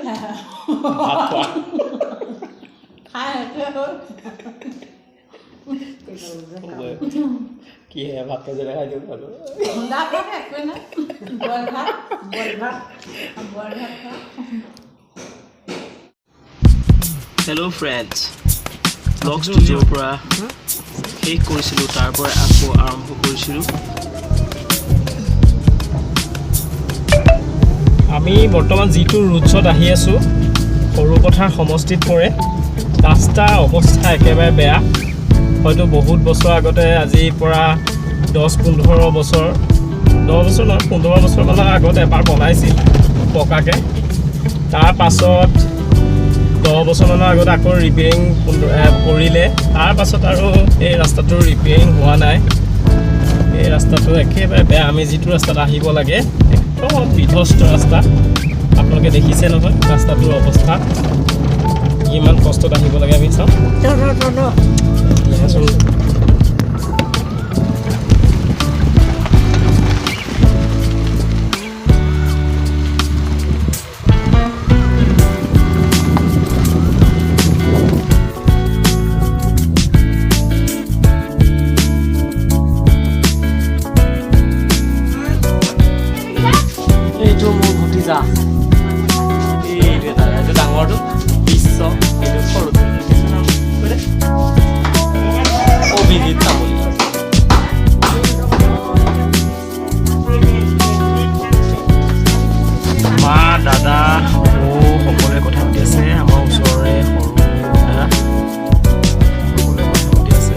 ভাত খোৱা। কিহে ভাত খাইছে দেখাই দিয়ক আৰু। হেল্ল' ফ্ৰেণ্ডছ, ব্লগটো য'ৰ পৰা শেষ কৰিছিলোঁ তাৰ পৰা আকৌ আৰম্ভ কৰিছিলোঁ। আমি বৰ্তমান যিটো ৰুটছত আহি আছোঁ সৰুপথাৰ সমষ্টিত পৰে। ৰাস্তাৰ অৱস্থা একেবাৰে বেয়া। হয়তো বহুত বছৰ আগতে, আজিৰ পৰা 10-15 বছৰ, 10 বছৰ নহয় 15 বছৰমানৰ আগত এবাৰ বনাইছিল পকাকৈ। তাৰপাছত 10 বছৰমানৰ আগত আকৌ ৰিপেয়াৰিং কৰিলে। তাৰপাছত আৰু এই ৰাস্তাটো ৰিপেয়াৰিং হোৱা নাই। এই ৰাস্তাটো একেবাৰে বেয়া। আমি যিটো ৰাস্তাত আহিব লাগে একদম বিধ্বস্ত ৰাস্তা। আপোনালোকে দেখিছে নহয় ৰাস্তাটোৰ অৱস্থা, কিমান কষ্টত আহিব লাগে। আমি চাওঁ। এইটো মোৰ ভতিজা, এইটো এটা, এইটো ডাঙৰটো বিশ্ব, এইটো সৰুটো অভিজিত তামুলী। মা, দাদা, বৌ সকলোৱে কথা পাতি আছে। আমাৰ ওচৰৰে সৰু দাদা, সকলোৱে কথা পাতি আছে।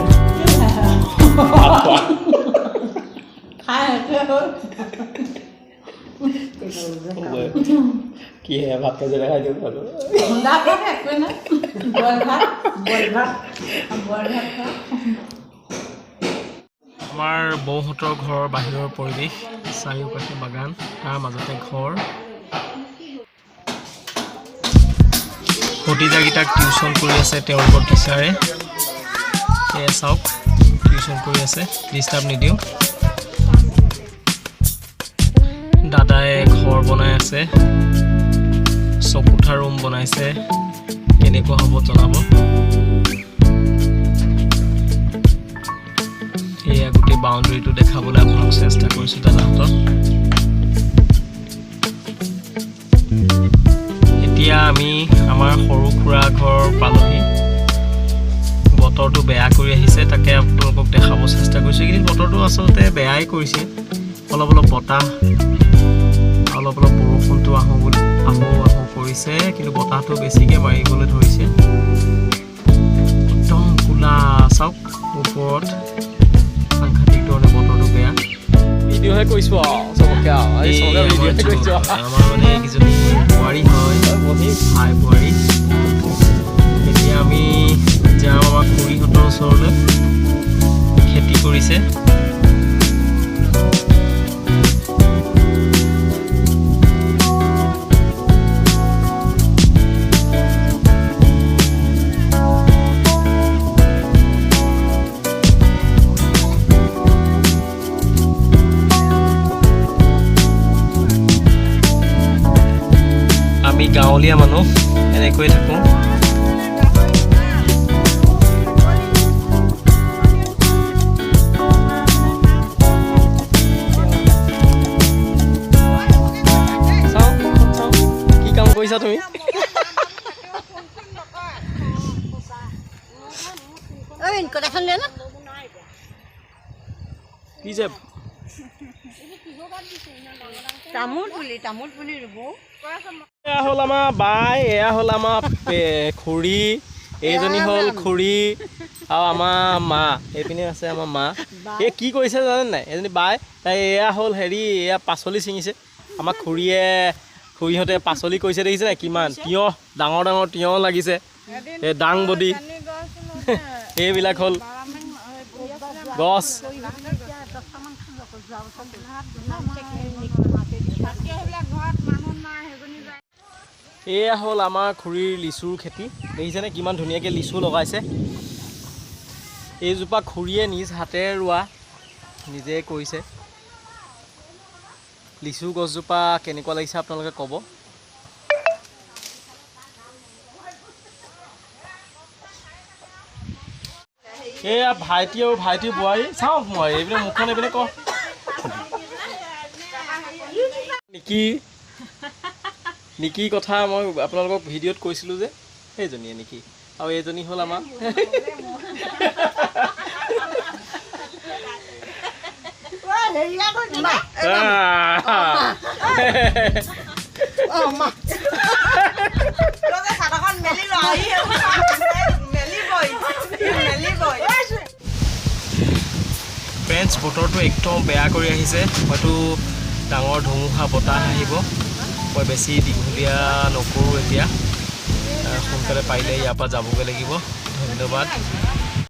ভাত খোৱা। কিহে ভাত খাইছে দেখাই দিয়ক আৰু। আমাৰ বৌহঁতৰ ঘৰৰ বাহিৰৰ পৰিৱেশ, চাৰিওকাষে বাগান, তাৰ মাজতে ঘৰ। ভতিজাকেইটাক টিউচন কৰি আছে তেওঁলোকৰ টিচাৰে। এয়া চাওক, টিউচন কৰি আছে, ডিষ্টাৰ্ব নিদিওঁ। দাদাই ঘৰ বনাই আছে, চকোঠা ৰুম বনাইছে। কেনেকুৱা হ'ব জনাব। এয়া গোটেই বাউণ্ডেৰীটো দেখাবলৈ আপোনাক চেষ্টা কৰিছোঁ দাদাহঁতৰ। এতিয়া আমি আমাৰ সৰু খুৰা ঘৰ পালোহি। বতৰটো বেয়া কৰি আহিছে, তাকে আপোনালোকক দেখাব চেষ্টা কৰিছোঁ। এইকেইদিন বতৰটো আচলতে বেয়াই কৰিছে, অলপ অলপ বতাহ, অলপ অলপ বৰষুণটো আহোঁ বুলি আহোঁ আহোঁ কৰিছে, কিন্তু বতাহটো বেছিকৈ মাৰিবলৈ ধৰিছে। একদম ক'লা, চাওক ওপৰত, সাংঘাতিক ধৰণে বতৰটো বেয়া। ভিডিঅ'হে কৰিছোঁ আৰু চবকে আৰু আজি চবকে ভিডিঅ'হে কৰিছোঁ। আমাৰ মানে এইকেইজনী বোৱাৰী হয়, ভাই বোৱাৰী। এতিয়া আমি যাম আমাৰ খুৰীহঁতৰ ওচৰলৈ, খেতি কৰিছে। আমি গাঁৱলীয়া মানুহ, এনেকৈয়ে থাকোঁ। চাওঁ চাওঁ, কি কাম কৰিছা তুমি? কি যে তামোল পুলি ৰুব। এয়া হ'ল আমাৰ বাই, এয়া হ'ল আমাৰ খুৰী, এইজনী হ'ল খুৰী আৰু আমাৰ মা, এইপিনে আছে আমাৰ মা। এই কি কৰিছে জানে নাই এজনী বাই, তাই এয়া হ'ল হেৰি, এয়া পাচলি ছিঙিছে। আমাৰ খুৰীহঁতে পাচলি কৰিছে, দেখিছে নাই কিমান তিয়ঁহ, ডাঙৰ ডাঙৰ তিয়ঁহ লাগিছে, এই দাংবডি, এইবিলাক হ'ল গছ। এয়া হ'ল আমাৰ খুৰীৰ লিচুৰ খেতি, দেখিছেনে কিমান ধুনীয়াকৈ লিচু লগাইছে। এইজোপা খুৰীয়ে নিজ হাতেৰে ৰোৱা, নিজে কৰিছে। লিচু গছজোপা কেনেকুৱা লাগিছে আপোনালোকে ক'ব। এয়া ভাইটি আৰু ভাইটিৰ বোৱাৰী। চাওক, মই এইপিনে মুখখন এইপিনে ক নিকি নিকি কথা মই আপোনালোকক ভিডিঅ'ত কৈছিলোঁ যে সেইজনীয়ে নিকি আৰু এইজনী হ'ল আমাৰ। ফ্ৰেণ্ডছ, বতৰটো একদম বেয়া কৰি আহিছে, হয়তো ডাঙৰ ধুমুহা বতাহ আহিব। মই বেছি দীঘলীয়া নকৰোঁ এতিয়া, সোনকালে পাৰিলে ইয়াৰ পৰা যাবগৈ লাগিব। ধন্যবাদ।